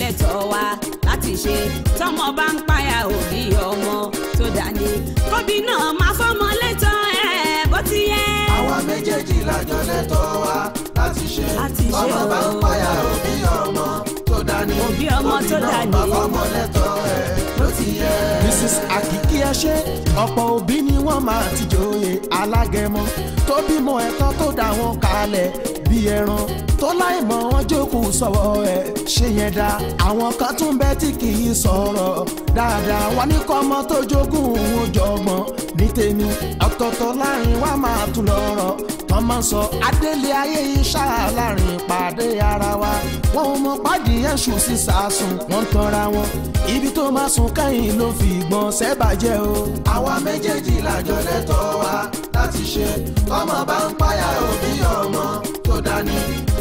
lẹ́tọ̀ọ́ wa láti ṣe. Tọ́mọ bá ń páyà òbí ọmọ tó dání, kóbí náà máa fọ́mọ lẹ́tọ̀ọ́ ẹ̀ bó ti yẹ. Àwa méjèèjì lájọ lẹ́tọ̀ọ́ wa láti ṣe. Tọ́mọ bá ń páyà òbí ọmọ tó dání, òbí ọmọ tó dání, máa fọ́mọ lẹ́tọ̀ọ́ ẹ̀ ló ti yẹ. Mrs. Akiki ẹ ṣe, ọ̀pọ̀ òbí ni wọ́n máa ti joyè alágẹmọ tó bímọ ẹ̀tọ́ tó dá wọn kalẹ̀ bí ẹran tó láìmọ̀ wọn jókòó sọ̀wọ́ ẹ̀ ṣe yẹn dá. Àwọn kan tún bẹ tí kì í sọ̀rọ̀ dáadáa, wọn ní kọ́mọ tó jogún òun jọgbọ́n ní tèmi. Ọ̀tọ̀ọ̀tọ̀ láàrin wa máa tún lọ́rọ̀ tọ́ máa ń sọ adélé ayé iṣẹ́ láàrin pàdé ara wa. Wọn ò mọ pàdé ẹ̀ṣù sí sàásùn, wọ́n ń tanra wọn. Ibi tó máa sùn kẹ́yìn ló fi ìgbọ̀n sẹ́bàjẹ́ o. Àwa méjèèjì lájọ lẹ́tọ̀ọ́ wa láti ṣe. Tọ́mọ bá ń páyà òbí ọmọ tó dání,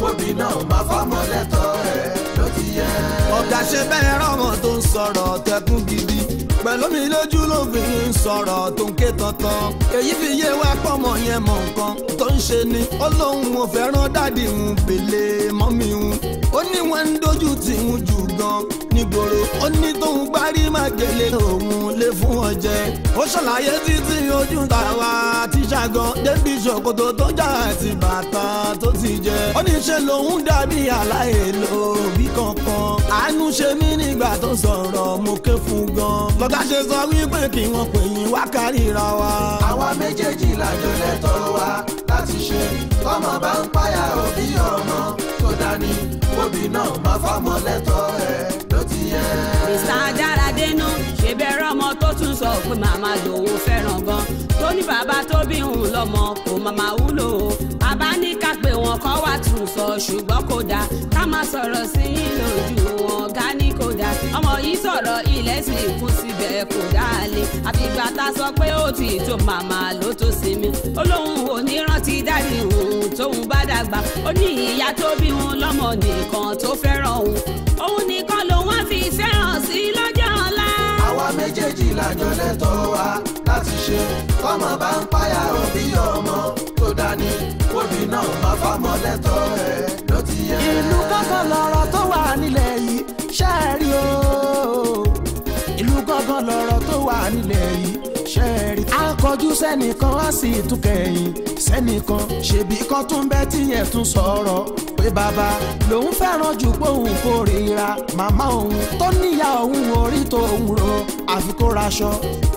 òbí náà máa fọ́mọ lẹ́tọ̀ọ́ ẹ̀ ló ti yẹ. Ọ̀gá ṣe bẹ́ẹ̀ rọ́mọ tó ń sọ̀rọ̀ tẹkún gidi, pẹ̀lú mi lójú ló fi ń sọ̀rọ̀ tó ń ké tantan. Èyí fi yé wa pọ́mọ yẹn mọ nǹkan tó ń ṣe ni. Ó lóun ò fẹ́ràn dádì ń bèlè mọ́mí ń. Ó ní wọ́n ń dojú tì ń jù gan nígboro. Ó ní tóun gbárí má gèlè òun lè fún wọn jẹ. Ó ṣàlàyé títí ojú tàwa tíṣà gan débi ṣòkòtò tó já àti bàtà tó ti jẹ. Ó ní ṣe lòun dàbí aláìlò òbí kankan. Àánú ṣe mí nígbà tó sọ̀rọ̀ mo ké fún gan. Lọ́gá ṣe sọ wípé kí wọ́n pè yín wá kárìíra wa. Àwa méjèèjì lájọ lẹ́tọ̀ọ́ wa láti ṣe. Tọ́mọ bá ń páyà òbí ọmọ tó dání, òbí náà máa fọ́mọ lẹ́tọ̀ọ́ ẹ̀ ló ti yẹ. Mr. Dáradénú ṣe bẹ̀rẹ̀ ọmọ tó tún sọ pé màmá lòun fẹ́ràn gan, tó ní bàbá tó bí òun lọ́mọ kò màmá wúlò o. Bàbá ní ká pé wọn kọ́ wá tún sọ ṣùgbọ́n kò dáa ká má sọ̀rọ̀ sí yín lójú wọn gá ní kò dáa. Ọmọ yìí sọ̀rọ̀ ilẹ̀ sì kún síbẹ̀ kò dáa lé. Àfìgbà tá a sọ pé ó ti tó màmá ló tó sinmi. Ó lóun ò ní rántí dárí òun tóun bá dàgbà. Ó ní ìyá tó bí òun lọ́mọ nìkan tó fẹ́ràn òun. Òun nìkan lòun á fi fẹ́ràn sí lọ́jọ́ ọ̀la. Àwa méjèèjì lájọ lẹ́tọ̀ọ́ wa láti ṣe. Tọ́mọ bá ń páyà òbí ọmọ tó dání, òbí náà máa fọ́mọ lẹ́tọ̀ọ́ ẹ̀ ló ti yẹ. Ìlú gángan lọ̀rọ̀ tó wà nílẹ̀ yìí ṣe é rí o. Ìlú gángan lọ̀rọ̀ tó wà nílẹ̀ yìí ṣe é rí. A kọjú sẹ́nìkan á sì tún kẹ̀yìn sẹ́nìkan. Ṣèbí kan tún bẹ́ tíyẹn tún sọ̀rọ̀ pé bàbá lòun fẹ́ràn jù pé òun kórìíra màmá òun tó níyà òun orí tóun ro àfi kó raṣọ.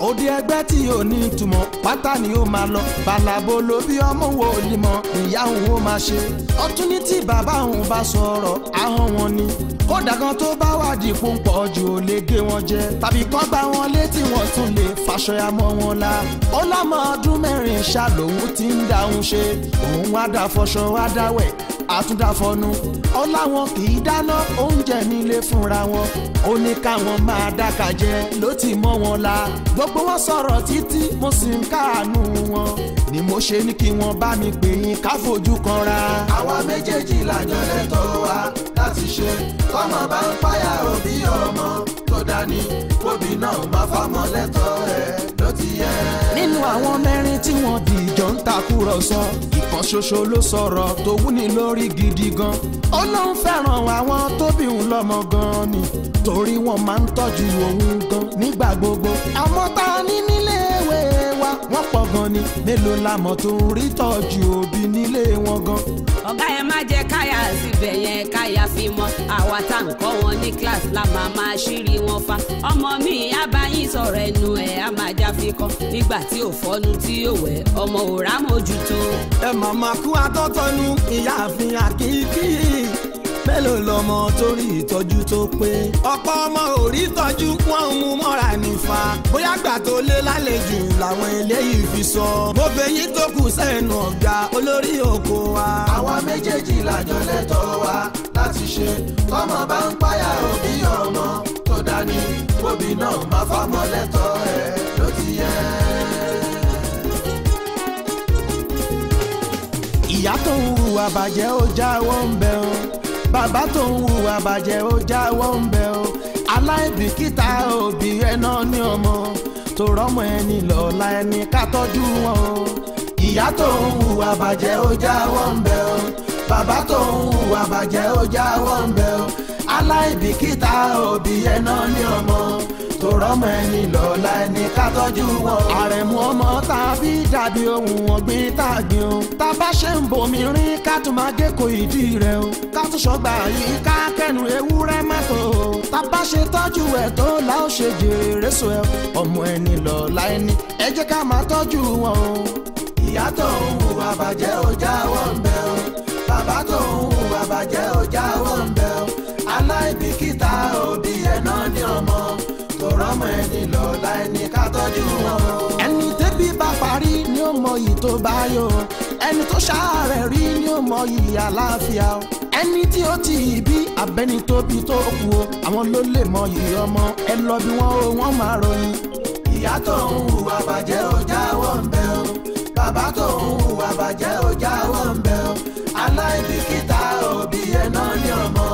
Òde ẹgbẹ́ tí ò ní ìtumọ̀ pátá ni ó máa lọ. Bàlàbò ló bí ọmọ wo ni mọ ìyá òun ó máa ṣe. Ọtún ní tí bàbá òun bá sọ̀rọ̀ ahọ́n wọn ni. Kódà gan tó bá wádìí pọ́npọ̀ jù ó lè gé wọn jẹ. Tàbí kán gbá wọn létí wọn tún lè faṣọ ya mọ́ wọn la. Ó lọ́mọ ọdún mẹ́rin ṣá lòun ti ń dá òun ṣe. Òun wá dá fọṣọ wá dáwẹ̀ àtúndáfọnú. Ó láwọn kì í dáná oúnjẹ nílé fúnra wọn. Ó ní káwọn máa dáka jẹ ló ti mọ́ wọn la. Gbogbo wọn sọ̀rọ̀ títí mo sì ń káàánú wọn. Ni mo ṣe ní kí wọ́n bá mi pè yín ká fojú kanra. Àwa méjèèjì lájọ lẹ́tọ̀ọ́ wa láti ṣe. Tọ́mọ bá ń páyà òbí ọmọ tó dání, òbí náà máa fọ́mọ lẹ́tọ̀ọ́ ẹ̀ ló ti yẹ. Nínú àwọn mẹ́rin tí wọ́n dìjọ ń takùrọ̀sọ, ìkan ṣoṣo ló sọ̀rọ̀ tó wúni lórí gidi gan. Ó lóun fẹ́ràn àwọn tó bí òun lọ́mọ gan ni, torí wọ́n máa ń tọ́jú òun gan nígbà gbogbo. Àmọ́ ta ní nílé ìwé wa wọ́n pọ̀ gan ni, mélòó la mọ̀ tó ń rí tọ́jú òbí nílé wọn gan. Ọ̀gá ẹ má jẹ́ káyà síbẹ̀ yẹn káyà fi mọ́. Àwa tá ń kọ́ wọn ní class la máa máa ṣírí wọn fa. Ọmọ mi á bá yín sọ̀rọ̀ ẹnu ẹ̀ á máa já fi kọ́. Nígbà tí ò fọ́nu tí ò wẹ̀ ọmọ ò rá mójútó. Ẹ màmá kú atọ́tọ́nu ìyáàfin Àkíkí. Mélòó lọmọ torí ìtọ́jú tó pé. Ọ̀pọ̀ ọmọ ò rí tọ́jú wọ́n ń mú mọ́ra nífa. Bóyá gbà tó lé lálejò làwọn eléyìí fi sọ. Mo fẹ́ yín tó kù sẹ́nu ọ̀gá olórí oko wa. Àwa méjèèjì lájọ lẹ́tọ̀ọ́ wa láti ṣe. Tọ́mọ bá ń páyà òbí ọmọ tó dání, òbí náà máa fọ́mọ lẹ́tọ̀ọ́ ẹ̀ ló ti yẹ. Ìyá tó ń hùwà bàjẹ́ ó jáwọ́ ń bẹ̀ o. Bàbá tó ń hùwà bàjẹ́ ó jáwọ́ ń bẹ̀ o. Aláìbìkítà òbí ẹ náà ní ọmọ tó rọ́mọ ẹni lọ́la ẹni ká tọ́jú wọn o. Ìyá tó ń hùwà bàjẹ́ ó jáwọ́ ń bẹ̀ o. Bàbá tó ń hùwà bàjẹ́ ó jáwọ́ ń bẹ̀ o. Aláìbìkítà òbí ẹ̀ náà ní ọmọ tó rọ́mọ ẹni lọ́la ẹni ká tọ́jú wọn. Àrẹ̀mú ọmọ tàbí dàbí ohun ọ̀gbìn tàgbìn o. Tá bá ṣe ń bomi rin ká tún máa gé ko ìdí rẹ̀ o. Ká tún ṣọgbà yìí ká kẹnu ewúrẹ́ mọ́tò o. Tá bá ṣe tọ́jú ẹ̀ tó la ó ṣe jèrè réso ẹ̀. Ọmọ ẹni lọ́la ẹni ẹ jẹ́ ká máa tọ́jú wọn o. Ìyá tó ń hùwà bàjẹ́ ò jáwọ́ ń bẹ̀ o. Bàbá tó ń hùwà bàjẹ́ ò jáwọ́ ń bẹ̀ o. Aláìbìkítà òbí ẹ̀ náà ní ọmọ tó rọ́mọ ẹni lọ́la ẹni ká tọ́jú wọn. Ẹni tẹ́bí bá parí ni ó mọ iyì tó bá yọ. Ẹni tó ṣàárẹ̀ rí ni ó mọ iyì àlàáfíà o. Ẹni tí ó ti bí abẹ́ni tó bí tó kú o. Àwọn ló lè mọ iyì ọmọ ẹ lọ bí wọ́n o wọ́n máa ròyìn. Ìyá tó ń hùwà bàjẹ́ ò jáwọ́ ń bẹ̀ o. Bàbá tó ń hùwà bàjẹ́ ò jáwọ́ ń bẹ̀ o. Aláìbìkítà òbí ẹ̀ náà ní ọmọ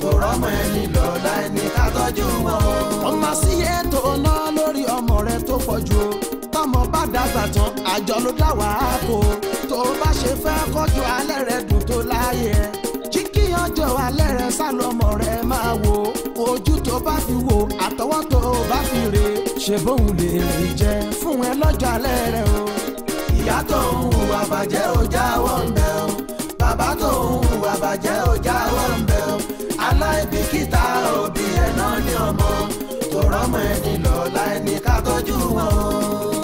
tó rọ́mọ ẹni lọ́la ẹni ká tọ́jú wọn. Ọmọ sí ètò náà lórí ọmọ rẹ tó pọ̀ jù o. Tọmọ bá dàgbà tán àjọ ló dá wàá kó o. Tó o bá ṣe fẹ́ kọjú alẹ́ rẹ dùn tó láyé ẹ. Jíkí ọjọ́ alẹ́ rẹ sálọmọ rẹ máa wò. Ojú tó bá fi wò àtọwọ́ tó bá fi rè. Ṣé bóun lè rí jẹ fún ẹ lọ́jọ́ alẹ́ rẹ o. Ìyá tó ń hùwà bàjẹ́ ò jáwọ́ ń bẹ̀ o. Bàbá tó ń hùwà bàjẹ́ ò jáwọ́ ń bẹ̀ o. Aláìbìkítà òbí ẹ̀ náà ní ọmọ tó rọ́mọ ẹni lọ́la ẹni ká tọ́jú wọn.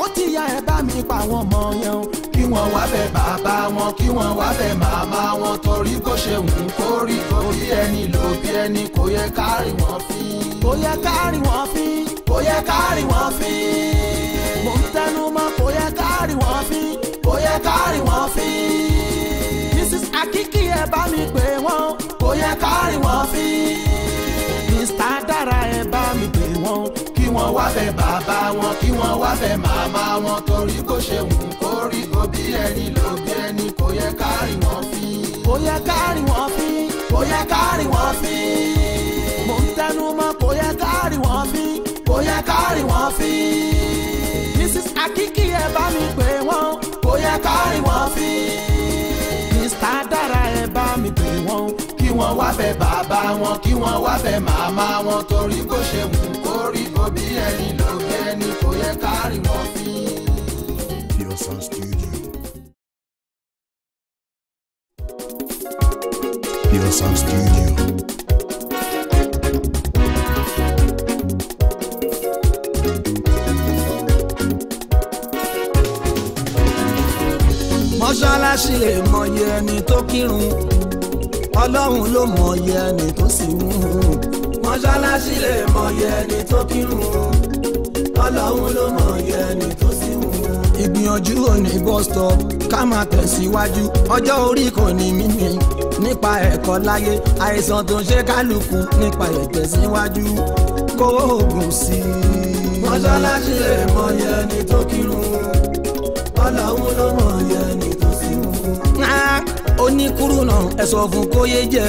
Ó ti ya ẹ bá mi pa àwọn ọmọ yẹn o. Kí wọ́n wá bẹ̀ bàbá wọn, kí wọ́n wá bẹ̀ màmá wọn torí bó ṣe wù kó rí òbí ẹni lòbí ẹni kò yẹ ká rí wọn fín. Kò yẹ ká rí wọn fín. Kò yẹ ká rí wọn fín. Mò ń tẹnu mọ́ kò yẹ ká rí wọn fín. Kò yẹ ká rí wọn fín. Mrs. Akiki ẹ bá mi pè wọ́n. Kò yẹ ká rí wọn fín. Mr. Dara ẹ bá mi pè wọ́n. Kí wọ́n wá bẹ̀ bàbá wọn, kí wọ́n wá bẹ̀ màmá wọn torí bó ṣe wù kó rí òbí ẹni lòbí ẹni kò yẹ ká rí wọn fín. Kò yẹ ká rí wọn fín. Kò yẹ ká rí wọn fín. Mò ń tẹnu mọ́ kò yẹ ká rí wọn fín. Kò yẹ ká rí wọn fín. Mrs. Akiki ẹ bá mi pè wọ́n. Kò yẹ ká rí wọn fín. Mr. Dara ẹ bá mi pè wọ́n. Kí wọ́n wá bẹ̀ bàbá wọn, kí wọ́n wá bẹ̀ màmá wọn torí bó ṣe wù kó rí òbí ẹni lòbí ẹni kò yẹ ká rí wọn fín. Pure Sound Studio. Pure Sound Studio. Mọ́ṣáláṣí lè mọyì ẹni tó kírun, Ọlọ́run ló mọyì ẹni tó sì ń hùn. Mọ́ṣáláṣí lè mọyì ẹni tó kírun, Ọlọ́run ló mọyì ẹni tó sì ń hùn. Ìgbìyànjú ò ní bus stop ká máa tẹ̀síwájú, ọjọ́ orí kò ní mímì nípa ẹ̀kọ́ láyé, àìsàn tó ń ṣe kálukú nípa ìtẹ̀síwájú kó oògùn sí i. Mọ́ṣáláṣí lè mọyì ẹni tó kírun, Ọlọ́run ló mọyì ẹni tó sì ń hùn. Oníkúrú náà ẹ sọ fún kó yé jẹ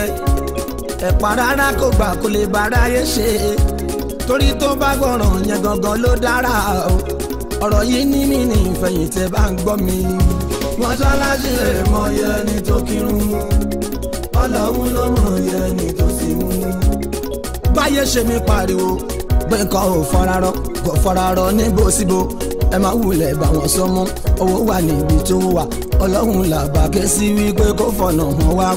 ẹ̀pà rárá kò gbà kó lè báráyé ṣe, torí tó bá gbọ́ràn yẹn gangan ló dára o. Ọ̀rọ̀ yìí ní mí ní ìfẹ̀yìntẹ́ bá ń gbọ́ mi. Mọ́ṣáláṣí lè mọyì ẹni tó kírun, Ọlọ́run ló mọyì ẹni tó sì ń hùn. Báyé ṣe mi pariwo pé nǹkan ò fararọ, kò fararọ níbo síbo, ẹ má wulẹ̀ bá wọn sọ mọ́, owó wà níbi tó wà, Ọlọ́run làbá ké sí wípé kó fọ̀nà hàn wá,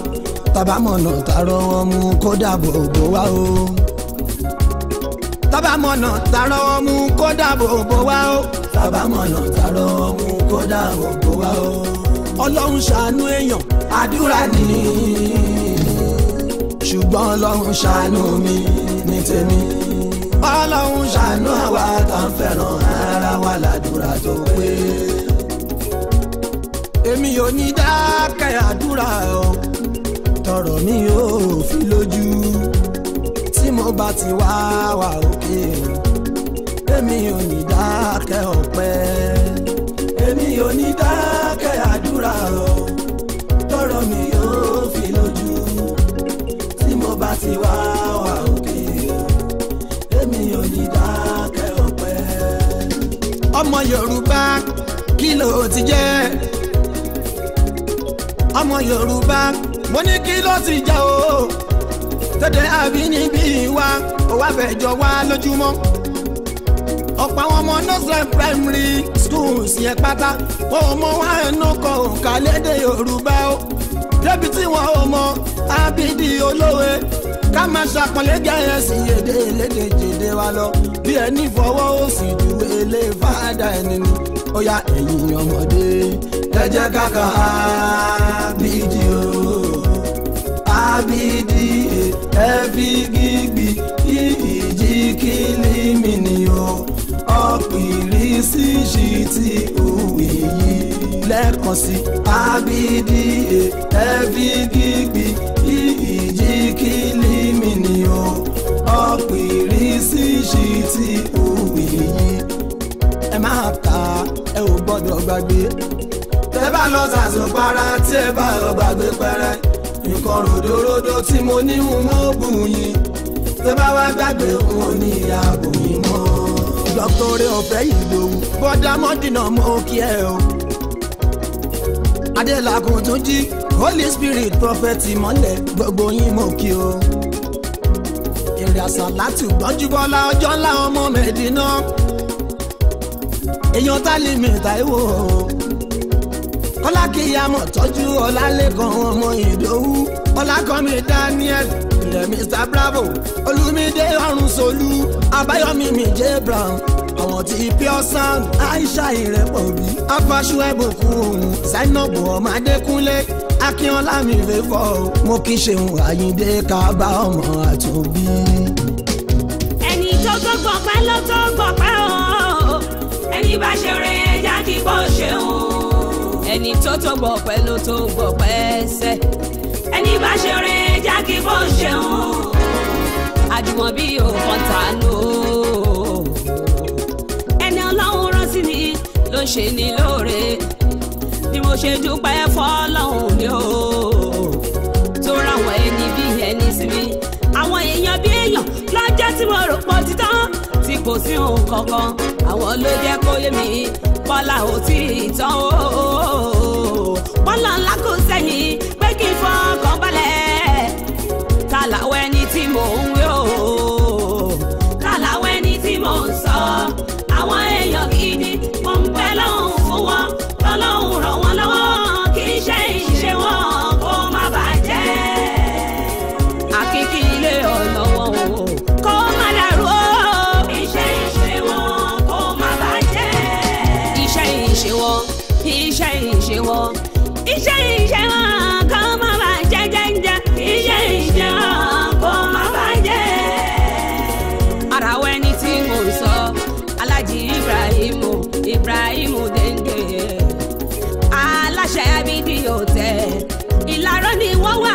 tàbámọ̀nà tààrọ̀ wọn mú kó dàbò bò wá o. Tàbámọ̀nà tààrọ̀ wọn mú kó dàbò bò wá o. Tàbámọ̀nà tààrọ̀ wọn mú kó dàbò bò wá o. Ọlọ́run ṣàánú èèyàn àdúrà ni, ṣùgbọ́n Ọlọ́run ṣàánú mi ní tèmi. Ọlọ́run ṣàánú àwa tá ń fẹ́ràn ara wa ládùúrà tó pé. Èmi ò ní dákẹ́ àdúrà o, tọrọ mi ò fi lójú. Tí mo bá ti wá wà òkè, èmi ò ní dákẹ́ ọpẹ́. Èmi ò ní dákẹ́ àdúrà o, tọrọ mi ò fi lójú. Tí mo bá ti wá wà òkè, èmi ò ní dákẹ́ ọpẹ́. Ọmọ Yorùbá kí ló ti jẹ́? Ọmọ Yorùbá mo ní kí ló ti jẹ́ o? Tẹ́tẹ́ àbínibí wa ó wá fẹ́ jọ wá lójúmọ́. Ọ̀pọ̀ àwọn ọmọ nursery primary schools yẹn pátá wọn ò mọ wọn ẹnu kọ òǹkà lédè Yorùbá o. Débi tí wọn ò mọ ábídí olówe ká máa ṣàpọ̀nlé Gẹ̀ẹ́sì èdè lédè jèdè wa lọ bí ẹni fọwọ́ òsì ju ilé fàdà ẹni ni. Ó yá ẹ̀yin ọmọdé ẹ jẹ́ ká ka ábídí o. Ábídí ẹ fi gbígbí kí ìjì kílímì ni o. Ọ̀pìrì sí ṣì tí òwe yìí lẹ́ẹ̀kan sí. Ábídí ẹ fi gbígbí kí ìjì kílímì ni o. Ọ̀pìrì sí ṣì tí òwe yìí. Ẹ máa kà á, ẹ ò gbọ́dọ̀ gbàgbé. Tẹ́ bá lọ sàṣùpara tí ẹ bá lọ gbàgbé pẹ́rẹ́. Nǹkan ròdòròdò tí mo ní ń mọ́ bù yín. Tẹ́ bá wá gbàgbé n ò ní ìyá bù yín mọ́. Dọ́kítọ̀rẹ́ ọ̀fẹ́ Ìdòwú bọ́dá mọ́dínà mọ́ kí ẹ o. Adélakùn tún jí Holy Spirit prophet mọ́lẹ̀ gbogbo yín mọ́ kí o. Èrè àṣà láti gbọ́njú bọ́lá ọjọ́ ńlá ọmọ Mẹ̀dínà. Èèyàn Tálímì Táíwò o. Kọ́lá kíyàmọ̀ tọ́jú Ọlálékan ọmọ Ìdòwú. Ọlákànmí Daniel ilẹ̀ Mr Bravo Olúmídé Ọ̀rúnṣolú Abáyọ̀mí mi J Brown. Àwọn tí Pure Sound Aisha Ìrẹ́pọ̀bí Afáṣú Ẹ̀bùkún òun Zainab ọmọ Adékúnlé Akínọlá mi fẹ́fọ́ mo kí Ṣeun Àyìndé kábà ọmọ àtúnbí. Ẹni tó tó gbọ̀pẹ́ ló tó gbọ̀pẹ́ o. Ẹni bá ṣe rẹ̀ ẹja kí bó ṣeun. Ẹni tó tó gbọ̀pẹ́ ló tó gbọ̀pẹ́ sẹ́. Ẹni bá ṣe rẹ̀ ẹja kí bó ṣeun. Àjùmọ̀bí ò kàn tánú o. Ẹni Ọlọ́run rán sí ni ló ń ṣe ni lóore. Bí mo ṣe dúpẹ́ fọ́lọ́run ni o. Tó ráwọn ẹni bí ẹni sí mi. Àwọn èèyàn bí èèyàn lọ́jọ́ tí mo rò pọ̀ títán tí kò sí ohun kankan. Àwọn ló jẹ́ kó yé mi Bọ́lá ò tí ì tán o. Bọ́lá ńlá kò sẹ́yìn pé kí n fọkàn balẹ̀. Ta làwọn ẹni tí mò ń wí o? Ta làwọn ẹni tí mò ń sọ? Àwọn èèyàn gidi mò ń pẹ́ lọ́hùn fún wọn. Lọ́lọ́hùn ràn wọ́n lọ́wọ́ kì í ṣe ìṣe wọn kó má bàjẹ́. Àkìkí ilé ọ̀nà wọn o kó má dàrú o. Iṣẹ́ ìṣe wọn kó má bàjẹ́. Iṣẹ́ ìṣe wọn, iṣẹ́ ìṣe wọn, iṣẹ́ ìṣe wọn kó má bàjẹ́ jẹ́jẹ́. Iṣẹ́ ìṣe wọn kó má bàjẹ́. Ara wọ ẹni tí mò ń sọ, Aláàjì Ibrahimu, Ibrahimu Dende. Aláṣẹ Abidi Hotel, Ìláró ni wọ́n wà.